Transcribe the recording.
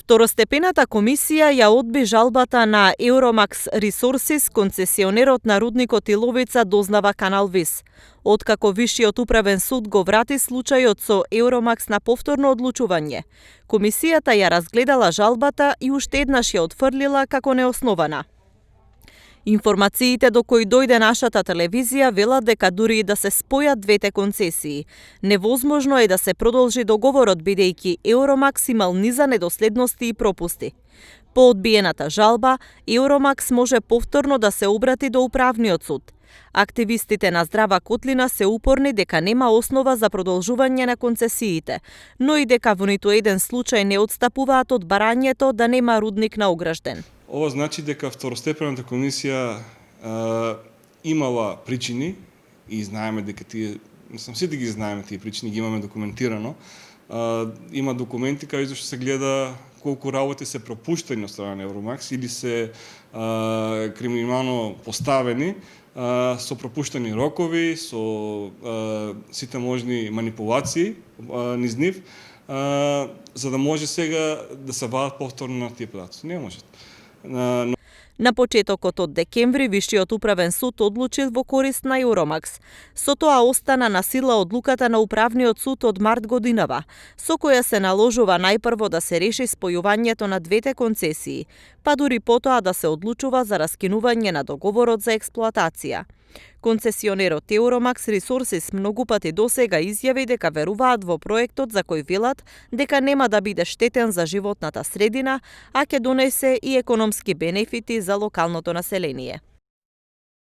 Второстепената комисија ја одби жалбата на Euromax Resources, концесионерот на рудникот Иловица дознава Канал Вис. Откако Вишиот управен суд го врати случајот со Euromax на повторно одлучување, комисијата ја разгледала жалбата и уште еднаш ја отфрлила како неоснована. Информациите до кои дојде нашата телевизија велат дека дури и да се спојат двете концесии, невозможно е да се продолжи договорот бидејќи Euromax имал низа недоследности и пропусти. По одбиената жалба, Euromax може повторно да се обрати до управниот суд. Активистите на Здрава Котлина се упорни дека нема основа за продолжување на концесиите, но и дека во ниту еден случај не отстапуваат од барањето да нема рудник на Огражден. Ова значи дека второстепената комисија имала причини и знаеме дека тие, сите ги знаеме тие причини, ги имаме документирано. Има документи кај зашто се гледа колку работи се пропуштени од страна на Euromax или се криминално поставени со пропуштени рокови, со сите можни манипулации низ нив, за да може сега да се вадат повторно на тие податоци. Не можат. На почетокот од декември Вишиот управен суд одлучил во корист на Euromax. Со тоа остана на сила одлуката на управниот суд од март годинава, со која се наложува најпрво да се реши спојувањето на двете концесии, па дури потоа да се одлучува за раскинување на договорот за експлоатација. Концесионерот Euromax Resources многу пати досега изјави дека веруваат во проектот за кој велат дека нема да биде штетен за животната средина, а ќе донесе и економски бенефити за локалното население.